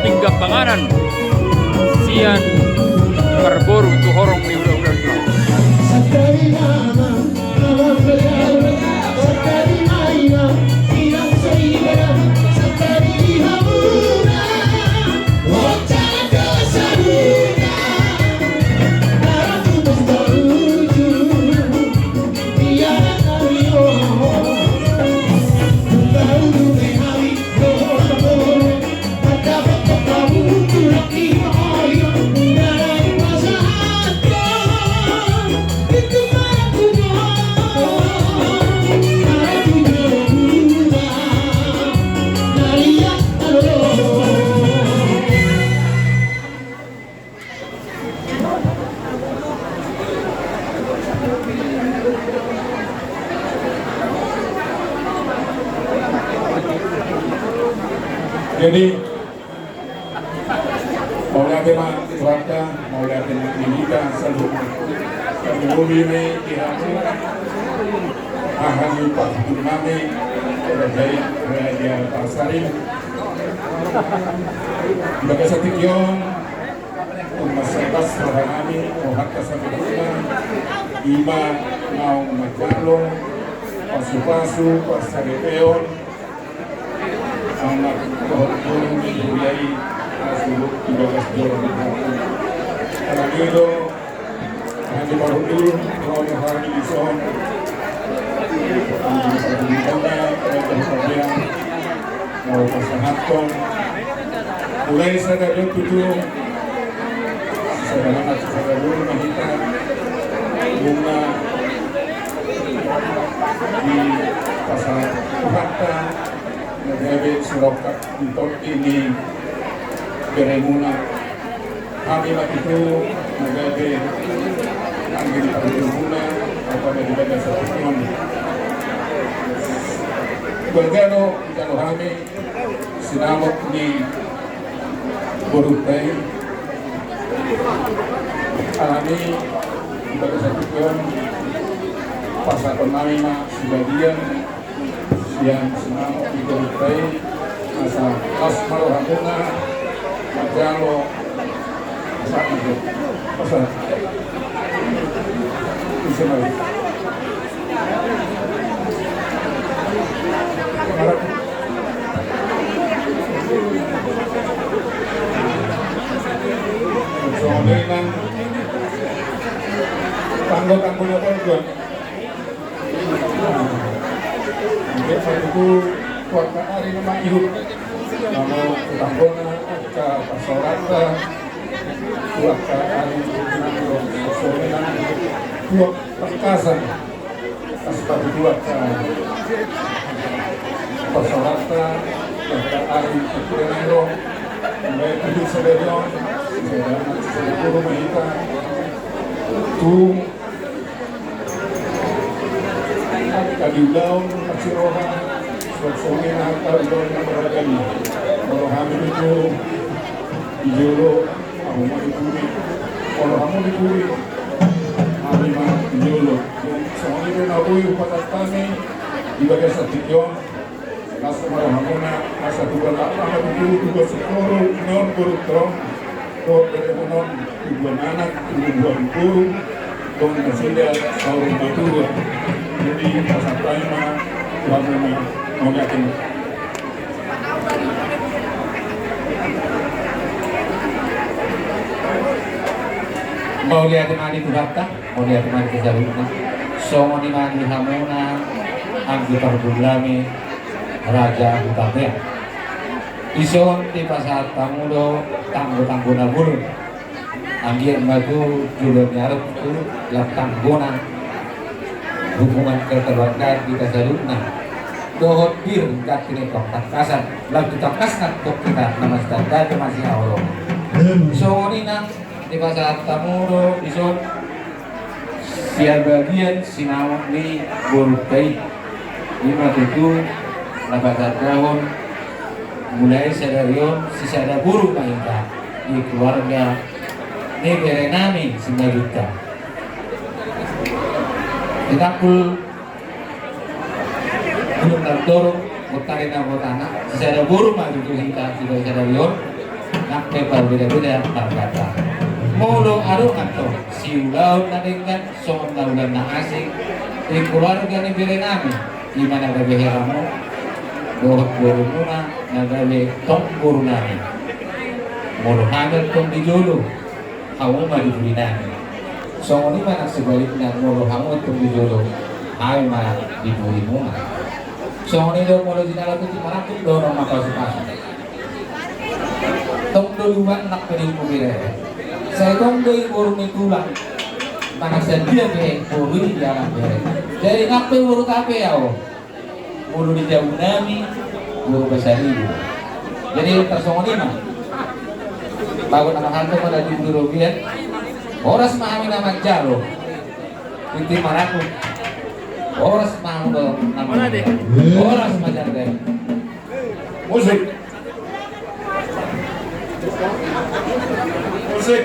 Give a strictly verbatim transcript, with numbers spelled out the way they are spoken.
Pinggan panganan sian parboru tu horong ni hulahula. Jadi, mauliate ma di Tuhanta, mauliate ma di hita saluhutna. Tarlumobi ma di hamu, aha ni parhundul nami, raja i, raja Pasaring. Di bagasan tingki on, tung mansai las roha nami, rohanta saluhutna, ima naung manjalo pasupasu, parsaripeon, anak dohot boru ni huria i, na surut di bagas joro ni hami. Alani do, hami parhundul, ro do hami dison. Hami parhundul, hami parhundul, hami parhundul. Laho pasahathon. Mulai sadari on tutu, sisada anak sisada boru ma hita. Nunga dipasahat Tuhanta na gabe sirongkap ni tondi ni beremuna. Hami ma tutu na gabe anggi ni parhundulmuna, apa na di bagasan tingki on. Balga do dijalo hami sinamot ni borunta i. Alani di bagasan tingki on pasahaton nami ma sebagian sian sinamot ni borunta i, asa las ma rohamuna manjalo. Asa, asa. Isi ma. Songon i nang tanggo-tanggo na tolu. Anggiat ma tutu tu angka ari na mangihut, molo tu tanggona angka parsaoranta, tu angka ari na ro, songon i nang tu angka tangkasan, asa patutu angka parsaoranta, tu angka ari na ro. Baik, tutu sadari on, sada anak sada boru ma hita. Tung angka di ulaon, angka siroha, songon i nang angka ulaon na marhaha i. Molo hami tutu di jolo, hamu ma di pudi. Molo hamu di pudi, hami ma di jolo. Songon i do na boi hupasahat hami di bagasan tingki on. Las ma rohamuna, asa tubuan anak, tubuan singkoru, tubuan boru, tubuan beremonon, tubuan anak, tubuan boru, tubuan nasida saur matua. Jadi pasahat hami ma tu hamuna, mauliate ma. Mauliate ma di Tuhanta, mauliate ma di hita saluhutna. Songon i ma di hamuna anggi parhundul nami, Raja Hutabean. Dison dipasahat hamu do tanggo-tanggo na bolon. Anggiat ma tu joloan ni ari on tu lam tanggona hubungan kekeluargaan di hita saluhutna. Dohot pir ganti ni tong tangkasan, lam tu tangkasna tong hita na masitanda, na masihaholongan. Songon i nang dipasahat hamu do dison sebagian sinamot ni borunta i. Ima tutu na patandahon mulai sadari on sisada boru ma hita di keluarga ni bere nami Simanjuntak. Ditangkul Gunung Tandorong, Bontari na botana, sisada boru ma tutu hita di sadari on. Angka parbeda-beda margata. Molo adong antong siulaon na denggan songon na ulaon na asing di keluarga ni berenami, i ma na gabe heramu dohot borumuna na gabe tong borunami. Molo hami antong di jolo, hamu ma di purinami. Songon i ma nang sebalikna, molo hamu antong di jolo, hami ma di purimuna. Songon i do molo jinalo tu timarangkup dohonon ma pasu-pasu. Tong do luat nang pe di huku bere. Sai tong do i boru ni tulang. Manang sadia pe boru i di anak bere. Jadi nang pe boru tape au. Molo di jabu nami boru basaribu. Jadi tarsongon i ma. Bagot nama hantu pada di buru bian. Horas ma hami na manjalo. Inti maraku. Horas ma hami do nama. Horas ma janda. Musik. Musik.